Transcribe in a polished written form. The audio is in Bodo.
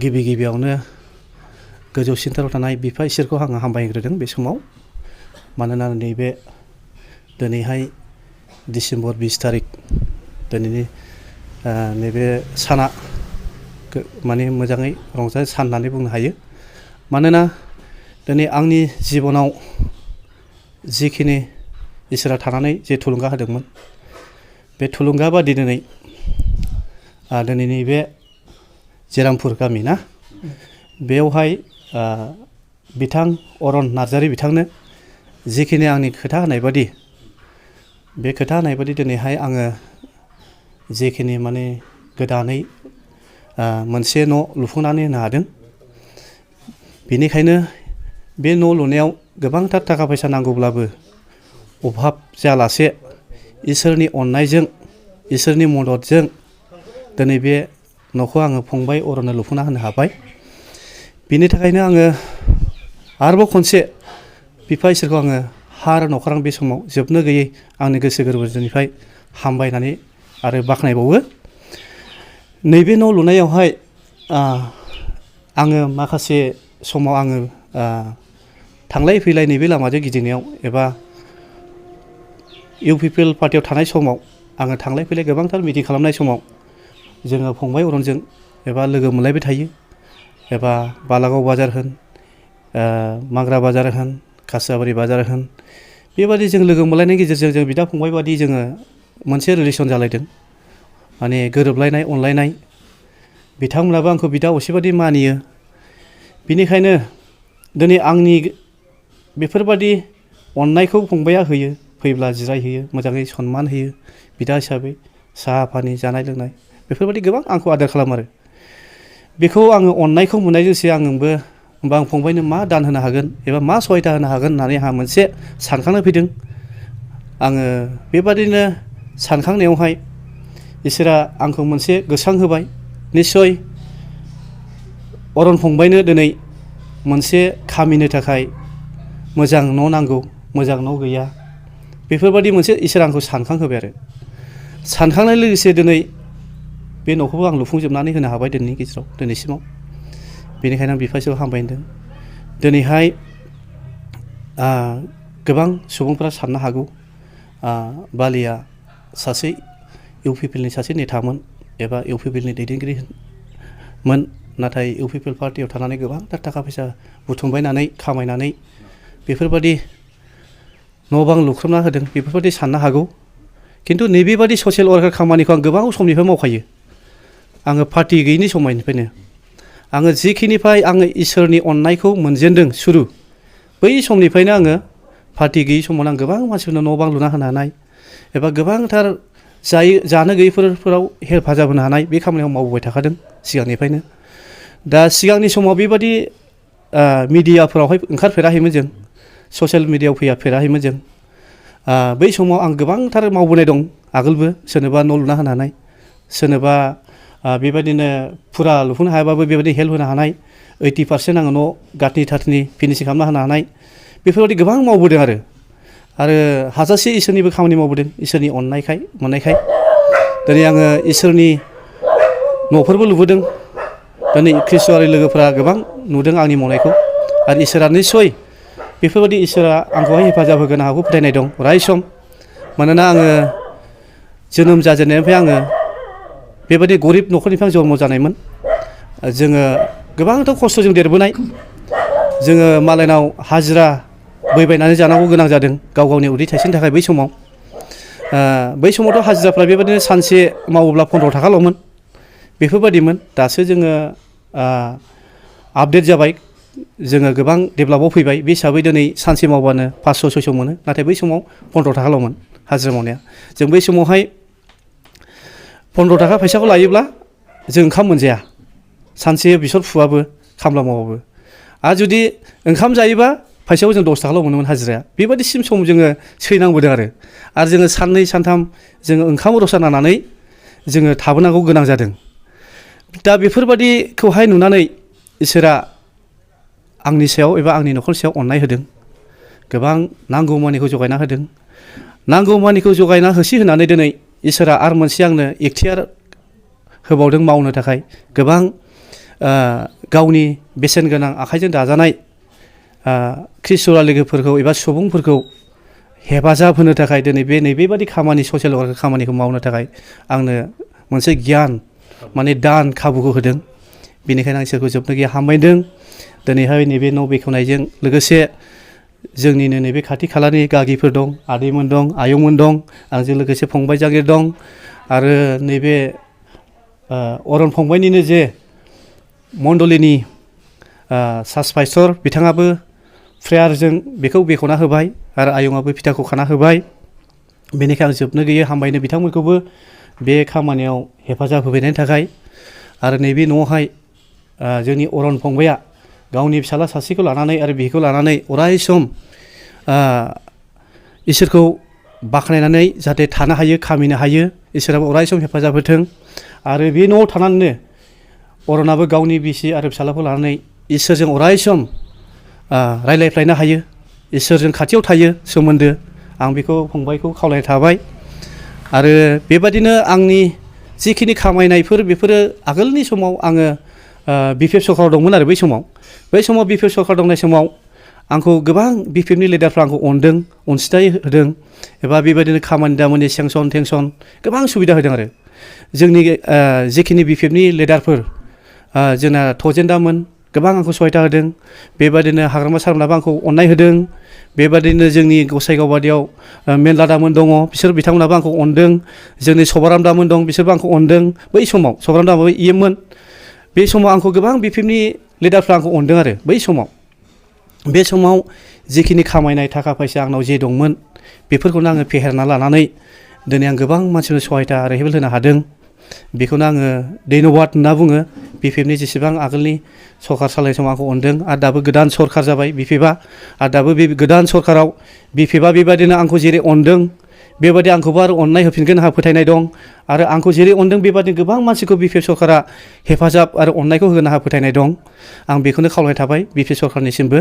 गिबि गिबियावनो गोजौसिनथाराव थानाय बिफा इसोरखौ आङो हामबायग्रोदों बे समाव। मानोना नैबे दिनैहाय डिसेम्बर 20 तारिख दिनैनि नैबे साना माने मोजाङै रंजानाय सान होननानै बुंनो हायो। मानोना दिनै आंनि जिबनाव जिखिनि इसोरा थानानै जे थुलुंगा होदोंमोन बे थुलुंगा बादि दिनैनि बे जेरामपुर गामि ना बेवहाय बिथां अरन नार्जारि बिथांनो जिखिनि आंनि खोथा होनाय बादि बे खोथा होनाय बादि दिनैहाय आङो जिखिनि माने गोदानै मोनसे न' लुफुंनानै होनो हादों। बेनिखायनो बे न' लुनायाव गोबांथार थाखा फैसा नांगौब्लाबो अभाब जायालासे इसोरनि अननायजों इसोरनि मददजों दिनै बे न'खौ आङो फंबाय अरननो लुफुंना होनो हाबाय। बिनि थाखायनो आङो आरोबाव खनसे बिफा इसोरखौ आङो हा आरो न'खरां बे समाव जोबनो गैयै आंनि गोसो गोरबोनिफ्राय हामबायनानै आरो बाख्नायबावो। नैबे न' लुनायावहाय आङो माखासे समाव आङो थांलाय फैलाय नैबे लामाजों गिदिंनायाव एबा इउ पि पि एल पार्टियाव थानाय समाव आङो थांलाय फैलाय गोबांथार मिटिं खालामनाय समाव जोङो फंबाय अरनजों एबा लोगो मोनलायबाय थायो। एबा बालागाव बाजार होन माग्रा बाजार होन कासियाबारि बाजार होन बेबादि जों लोगो मोनलायनायनि गेजेरजों जों बिदा फंबाय बादि जोङो मोनसे रिलेसन जालायदों। माने गोरोबलायनाय अनलायनाय बिथांमोनाबो आंखौ बिदा असे बादि मानियो। बिनिखायनो दिनै आंनि बेफोरबादि अननायखौ फंबाया होयो, फैब्ला जिरायहोयो, मोजाङै सनमान होयो बिदा हिसाबै साहा पानि जानाय लोंनाय बेफोरबादि गोबां आंखौ आदर खालामो आरो। बेखौ आङो अननायखौ मोननायजोंसो आंबो होमबा आं फंबायनो मा दान होनो हागोन एबा मा सहायता होनो हागोन होननानै आंहा मोनसे सानखांनाय फैदों। आङो बेबादिनो सानखांनायावहाय इसोरा आंखौ मोनसे गोसोखां होबाय। निस्सय अरन फंबायनो दिनै मोनसे खामिनो थाखाय मोजां न' नांगौ, मोजां न' गैया बेफोरबादि मोनसे इसोरा आंखौ सानखांहोबाय आरो। सानखांनाय लोगोसे दिनै बे न'खौबो आं लुफुंजोबनानै होनो हाबाय दिनैनि गेजेराव दिनैसिमाव। बेनिखायनो आं बिफा इसोरखौ हामबाय होनदों। दिनैहाय गोबां सुबुंफ्रा साननो हागौ बालिया सासे इउ पि पि एल नि सासे नेतामोन एबा इउ पि पि एल नि दैदेनगिरिमोन। नाथाय इउ पि पि एल पार्टियाव थानानै गोबांथार थाखा फैसा बुथुमबायनानै खामायनानै बेफोरबादि न' बां लुख्रमना होदों बेफोरबादि साननो हागौ। खिन्थु नैबेबादि ससियेल वार्कार खामानिखौ आं गोबां समनिफ्राय मावखायो। आङो पार्टि गैयिनि समनिफ्रायनो आङो जिखिनिफ्राय आङो इसोरनि अननायखौ मोनजेनदों सुरु बै समनिफ्रायनो आङो पार्टि गैयि समावनो आं गोबां मानसिफोरनो न' बां लुना होनो हानाय एबा गोबांथार जानो गैयैफोराव हेफाजाब होनो हानाय बे खामानियाव मावबोबाय थाखादों सिगांनिफ्रायनो। दा सिगांनि समाव बेबादि मिडियाफोरावहाय ओंखारफेराखैमोन जों, ससियेल मिडियायाव फैफेराखैमोन जों। बै समाव आं गोबांथार मावबोनाय दं आगोलबो सोरनोबा न' लुना होनो हानाय, सोरनोबा बेबायदिनो फुरा लुफुंनो हायाबाबो बेबायदि हेल्प होनो हानाय, 80% आङो न' गाथनि थाथनि फिनिसिं खालामना होनो हानाय बेफोरबायदि गोबां मावबोदों आरो हाजासे इसोरनिबो खामानि मावबोदों इसोरनि अननायखाय मोननायखाय। दिनै आङो इसोरनि न'फोरबो लुबोदों। दिनै ख्रिस्ट'आरि लोगोफोरा गोबां नुदों आंनि मावनायखौ आरो इसोरा निस्सय बेफोरबायदि इसोरा आंखौहाय हेफाजाब होगोन आंहाबो फोथायनाय दं अराय सम। मानोना आङो जोनोम जाजेननायनिफ्राय आङो बेबायदि गरिब न'खरनिफ्राय जन्म जानायमोन। जोङो गोबांथ' खस्थ'जों देरबोनाय। जोङो मालायनाव हाजिरा बैबायनानै जानांगौ गोनां जादों गाव गावनि उदै थाइसेनि थाखाय बै समाव। बै समावथ' हाजिराफ्रा बेबायदिनो सानसे मावोब्ला 15 थाखाल'मोन बेफोरबायदिमोन। दासो जोङो आपडेट जाबाय, जोङो गोबां डेभेलपआव फैबाय। बे हिसाबै दिनै सानसे मावबानो 500-600 मोनो। नाथाय बै समाव 15 थाखाल'मोन हाजिरा मावनाया। जों बै समावहाय 15 थाखा फैसाखौ लायोब्ला जों ओंखाम मोनजाया, सानसे बेसर फुआबो खामला मावाबो। आरो जुदि ओंखाम जायोबा फैसाखौ जों 10 थाखाल' मोनोमोन हाजिराया। बेबायदिसिम सम जोङो सैनांबोदों आरो जोङो साननै सानथाम जोङो ओंखाम रसा नांनानै जोङो थाबोनांगौ गोनां जादों। दा बेफोरबादिखौहाय नुनानै इसोरा आंनि सायाव एबा आंनि न'खरनि सायाव अननाय होदों। गोबां नांगौ मानिखौ जगायना होदों। नांगौ मानिखौ जगायना होसि होनानै दिनै इसोरा आरो मोनसे आंनो इख्तियार होबावदों मावनो थाखाय। गोबां गावनि बेसेन गोनां आखाइजों दाजानाय ख्रिस्ट'रा लोगोफोरखौ एबा सुबुंफोरखौ हेफाजाब होनो थाखाय दिनै नैबेबादि खामानि ससियेल वार्क खामानिखौ मावनो थाखाय आंनो मोनसे गियान माने दान खाबुखौ होदों। बेनिखायनो आं इसोरखौ जोबनो गैया हामबायदों। दिनैहाय नैबे न' बेखेवनायजों लोगोसे जोंनिनो नैबे खाथि खालानि गागिफोर दं, आदैमोन दं, आयंमोन दं, आंजों लोगोसे फंबाय जागिर दं आरो नैबे अरन फंबायनिनो जे मण्डलिनि सासपाइसर बिथाङाबो प्रेयारजों बेखौ बेखेवना होबाय आरो आयंआबो फिथाखौ खाना होबाय। बेनिखायनो आं जोबनो गैयै हामबायनो बिथांमोनखौबो बे खामानियाव हेफाजाब होफैनायनि थाखाय। आरो नैबे न'आवहाय जोंनि अरन फंबाया गावनि फिसाला सासेखौ लानानै आरो बिखौ लानानै अराय सम इसोरखौ बाख्नायनानै जाहाथे थानो हायो, खामिनो हायो, इसोराबो अराय सम हेफाजाब होथों। आरो बे न'आव थानानैनो अरनाबो गावनि बिसि आरो फिसालाखौ लानानै इसोरजों अराय सम रायलायफ्लायनो हायो, इसोरजों खाथियाव थायो सोमोन्दो। आं बेखौ फंबायखौ खावलायनाय थाबाय। आरो बेबादिनो आंनि जिखिनि खामायनायफोर बेफोरो आगोलनि समाव आङो बिपिएफ सरकाराव दंमोन आरो बै समाव बिपिएफ सरकार दंनाय समाव आंखौ गोबां बिपिएफनि लिडारफ्रा आंखौ अनदों, अनसुंथाइ होदों एबा बेबायदिनो खामानि दामानि सेंसन टेंसन गोबां सुबिदा होदों। आरो जोंनि जिखिनि बिपिएफनि लिडारफोर जोंना थजेनदामोन, गोबां आंखौ सहायता होदों। बेबादिनो हाग्रामा सारमोनाबो आंखौ अननाय होदों। बेबादिनो जोंनि गसाइगावबादियाव मेरला दामोन दङ, बिसोर बिथांमोनाबो आंखौ अनदों। जोंनि सभाराम दामोन दं, बिसोरबो आंखौ अनदों। बै समाव सभाराम दामाबो इएममोन। बे समाव आंखौ गोबां बिपिएफनि लिडारफ्रा आंखौ अनदों आरो बै समाव। बे समाव जिखिनि खामायनाय थाखा फैसा आंनाव जे दंमोन बेफोरखौनो आङो फेहेरना लानानै दिनै आं गोबां मानसिनो सहायता आरो हेल्प होनो हादों। बेखौनो आङो धन्यबाद होनना बुङो। बिपिएफनि जेसेबां आगोलनि सरकार सालायनाय समाव आंखौ अनदों आरो दाबो गोदान सरकार जाबाय बिपिएफआ, आरो दाबो बे गोदान सरकाराव बिपिएफआ बेबादिनो आंखौ जेरै अनदों बेबादि आंखौबो आरो अननाय होफिनगोन आंहा फोथायनाय दं। आरो आंखौ जेरै अनदों बेबादिनो गोबां मानसिखौ बिपिएफ सरकारा हेफाजाब आरो अननायखौ होगोन आंहा फोथायनाय दं। आं बेखौनो खावलायनाय थाबाय बिपिएफ सरकारनिसिमबो।